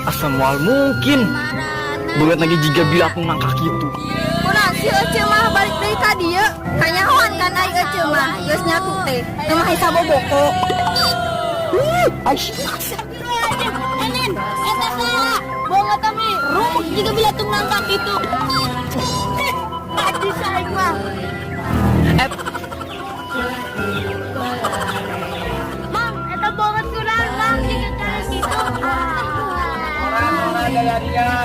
Asa moal mungkin. Banget lagi jiga belatung nangka kitu. Kunaon si Ece mah balik deui ka dieu? Kanyahoan kan ai Ece mah geus nyatu teh. Teu mah saboboko. Enin, eta saha? Bonga kami rumuk jiga belatung nangka kitu. Najis aing mah. Mang, eta banget kunaon, Mang, jiga cara kitu. Orang-orang gaya.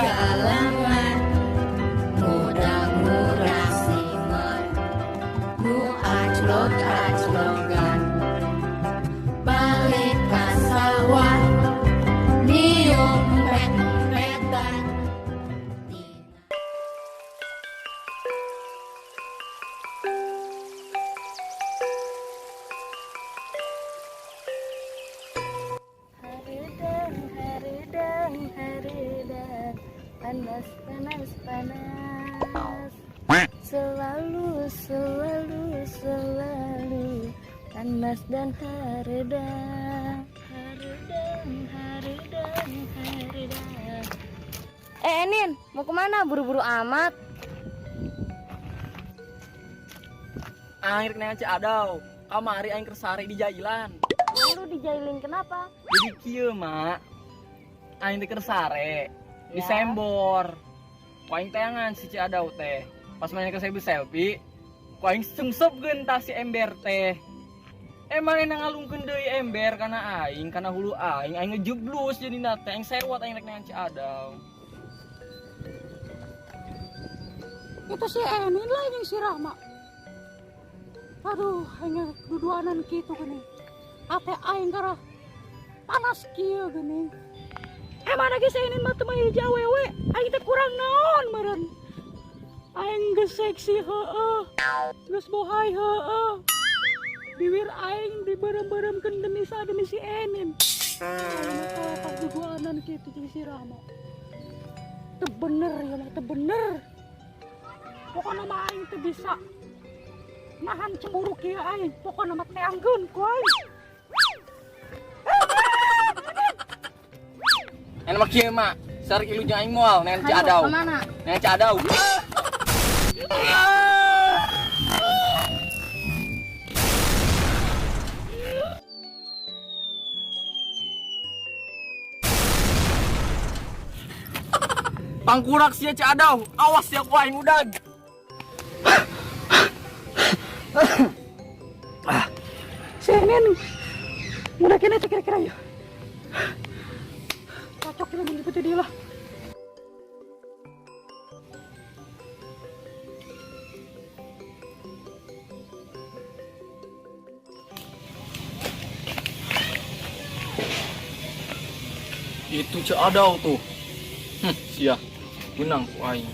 Kalangan muda-murah simer nu aclok-aclokan balik ka sawah niup empet-empetan. Hareudang, hareudang, hareudang. Panas, panas, panas. Selalu, selalu, selalu panas dan hareudang. Hareudang, hareudang, hareudang. Eh, Enin, mau kemana? Buru-buru amat. Aing rek neangan Ceu Adau. Kamari aing keur sare di jailan. Lu dijailin kenapa? Jadi kieu, Mak. Aing teh keur sare di Ya. sembor. Ku aing teangan si Ceu Adau teh. Pas main ke selfie selfie, ku aing sungsepkeun tah si ember teh. Manehna ngalungkeun deui ember kana aing, kana hulu aing, aing ngejeblus jadina teh, aing sewot, aing rek neangan Ceu Adau. Itu si Enin lah yang si Rahma. Aduh, aing duduanan kitu geuning. Ate aing karah panas kieu geuning. Mana ge si Enin mah teu mah hiji awewe. Aing teh kurang naon meureun. Aing geus seksi heueuh. Geus bohai heueuh. Bibir aing dibeureum-beureumkeun demi sa demi si Enin. Aing mah kalah pas duduanan kitu jeung si Rahma. Teu bener ya mah, teu bener. Pokokna mah aing teu bisa nahan cemburu kieu aing. Pokokna mah teangkeun ku aing. Enak mah kieu, Mak. Sarik ilu jeung aing moal neangan Ceu Adau. Kemana? Neangan Ceu Adau. Pangkurak sia Ceu Adau. Awas sia ku aing udag. Si Enin udah kene teh kira-kira ya. Cocok kita menjemput dia lah. Itu Ceu Adau tuh. Sia. Menang ku aing.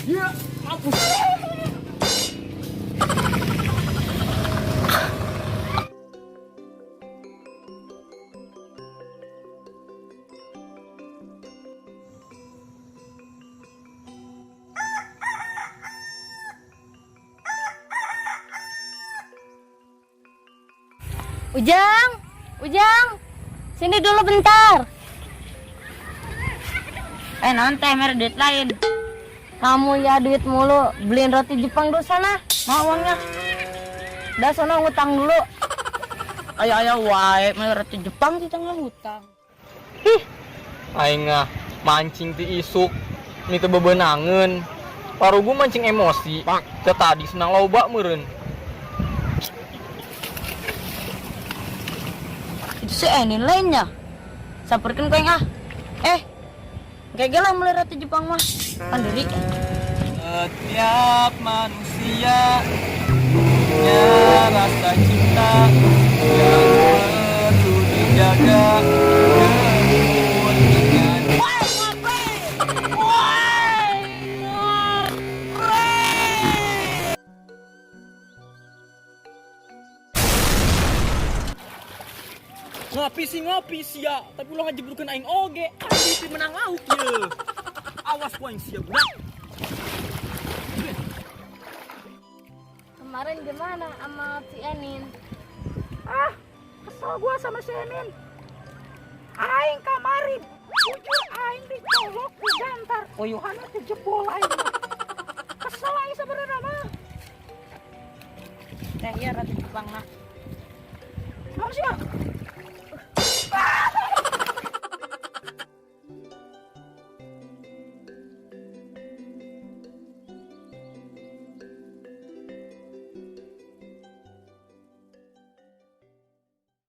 Ya, mampus. Ujang, Ujang, sini dulu bentar. Naon teh mere duit lain. Kamu ya duit mulu, beliin roti Jepang dulu sana. Mau uangnya? Udah sono ngutang dulu. Aya-aya wae mere roti Jepang di tengah hutang. Ih, Aing ah mancing ti isuk ni teu bebenangeun. Parugu mancing emosi. Teu tadi senang loba meureun. Itu si Enin lainnya. Samperkeun ku aing ah. Kayak lah beli roti Jepang mah. Panderi. Setiap manusia punya rasa cinta yang perlu dijaga kemurnian. Ngopi sih ngopi sia, tapi ulah ngajebrukeun aing oge. Aing teh menang lauk ye. Awas ku aing sia budak. Kemarin gimana sama si Enin? Ah, kesel gua sama si Enin. Aing kamari, bujur aing dicolok ku gantar. Uyuhanna teh jebol aing mah. Kesel aing sebenarnya mah. Teh, iya roti Jepang nah. Naon sih, ya?